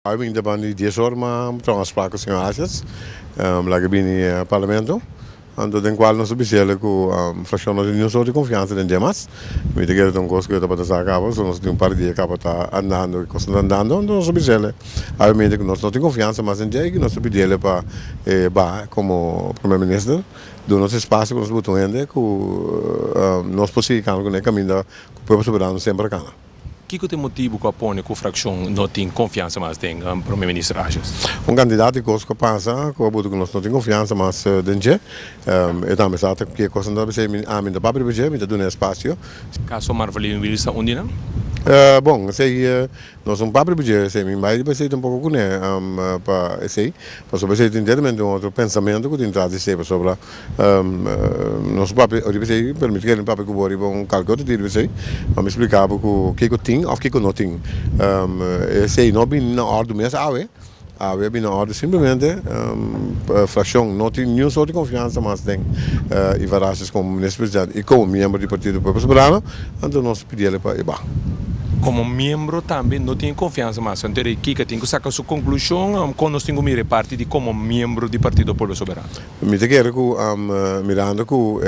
Awe bin ta banda di dies or ma traha un afspraak ku señor Asjes laga bini parlamento anto den kual nos a bis'el ku frakshon no tin niun sort di konfiansa den dje mas. Mi ta kere ta un kos ku e tabata sa kaba so nos tin un par di dia kaba ta andando e kosnan ta andando anto nos a bis'el awe ku nos no tin konfiansa mas den dje i ku nos ta pidiel pa e baha komo primer minister duna nos espasio ku nos buta un hende ku nos por sigui kana kuné kaminda ku pueblo soberano semper a kana. Kiko ta e motibu ku a pone ku frakshon no tin konfiansa mas den Prome Minister Asjes? Un kantidat di kos ku a pasa ku a buta ku nos no tin konfiansa mas den dje. E tambe sa ta ke kosnan ta bisei mi ami no ta papia riba dje, mi ta duna espasio. Kaso Marvalyn Wills ta un di nan? Bon, esei nos no papia riba dje, esei mi bai riba esei tampoko kuné pa esei, pasobra esei tin enteramente un otro pensamentu ku tin tras di esei, pasobra Nos papia riba esei, pero mi ta kere papia ku bo riba un kalke otro dia riba esei, pa mi splika bo ku kiko tin òf kiko no tin. Esei no a bini na òrdu mes awe, awe a bini na òrdu simplemente frakshon no tin niun sort di konfiansa mas den Ivan Rasjes komo minister presidente i komo miembro di partido Pueblo Soberano, anto nos ta pidiel pa e baha. Komo miembro tambe no tin e konfiansa mas, anto Kika tin ku saka su konklushon kon nos tin ku mira e parti di komo miembro di partido Pueblo Soberano. Mi ta kere ku mirando ku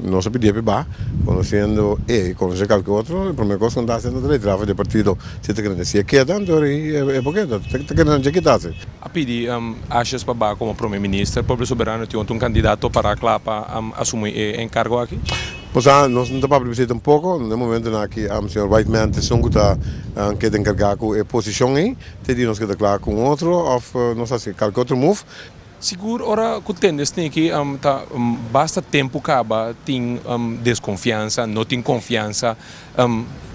nos a pidi e ba, konosiendo e i konosé kalke otro, e promé kos ku nan ta hasi nan ta retirá for di e partido si ta kere si e keda anto e por keda, ta kere nan dje kita hasi. A pidi Asjes pa ba komo prome minister, Pueblo Soberano tin otro un kandidato pará kla pa asumí e enkargo aki? Bo sa, nos no ta papia di esei tampoko, na e momentonan aki señor Whiteman ta esun ku ta keda enkargá ku e posishon ei, te di nos keda kla ku un otro òf nos hasi kalke otro move. Sigur ora ku tende esniki ta basta tempu kaba tin deskonfiansa, no tin konfiansa,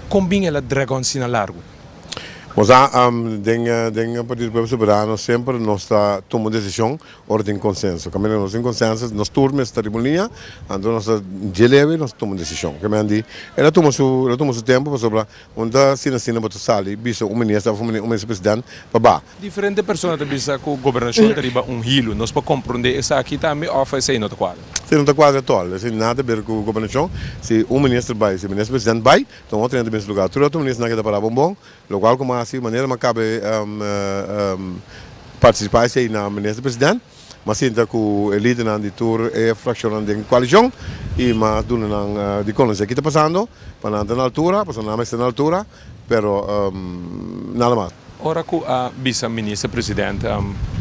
kon bin el a draga asina largu? Bo sa, den den Partido Pueblo Soberano semper nos ta tuma un desishon ora tin konsenso. Kaminda nos tin konsenso nos tur mester ta riba un liña, anto nos ta dje leve nos ta tuma un desishon. Ke men di el a tuma su el a tuma su tempu pasobra un ta asina asina bo ta sali bisa un minister òf un minister president pa ba. Diferente persona ta bisa ku gobernashon ta riba un hilu. Nos por komprondé esaki tambe òf esei no ta kuadra? Esei no ta kuadra tòl. Esei nada ta ber ku gobernashon. Si un minister bai, si minister president bai, ta un otro hende ta bin su lugar. Tur e otro ministernan keda pará bon bon. Lokual ku mi a hasi manera mi a kabe partisipá esei na minister president, mi a sinta ku e lidernan di tur e frakshonnan den koalishon i mi a duna nan di konosé ki ta pasando pa nan ta na altura, pasobra nan mester na altura. Pero nada mas. Ora cu a bisa Minister President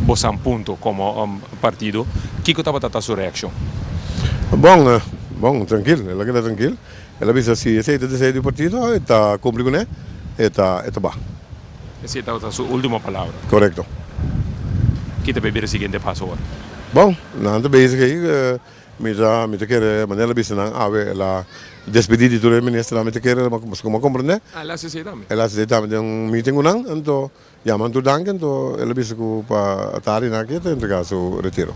bosan punto como partido, kico tabata ta su reaccion? Bon, bon, trankil, el a keda trankil. El a bisa si esey ta deseo di partido, e ta cumpli cune, e ta, e ta ba. Esey tabata su ultimo palabra? Corecto. Ki ta bay bira e siguiente paso awor? Bon, nan ta bezig ey. Mi ta mi ta kere manera el a bisa nan awe el a despedí di tur e ministernan mi ta kere pasobra como a comprende. Ah el a hasi esei tambe? El a hasi esei tambe den un meeting ku nan anto yama nan tur danki anto el a bisa ku pa tardi nan aki e ta entrega su retiro.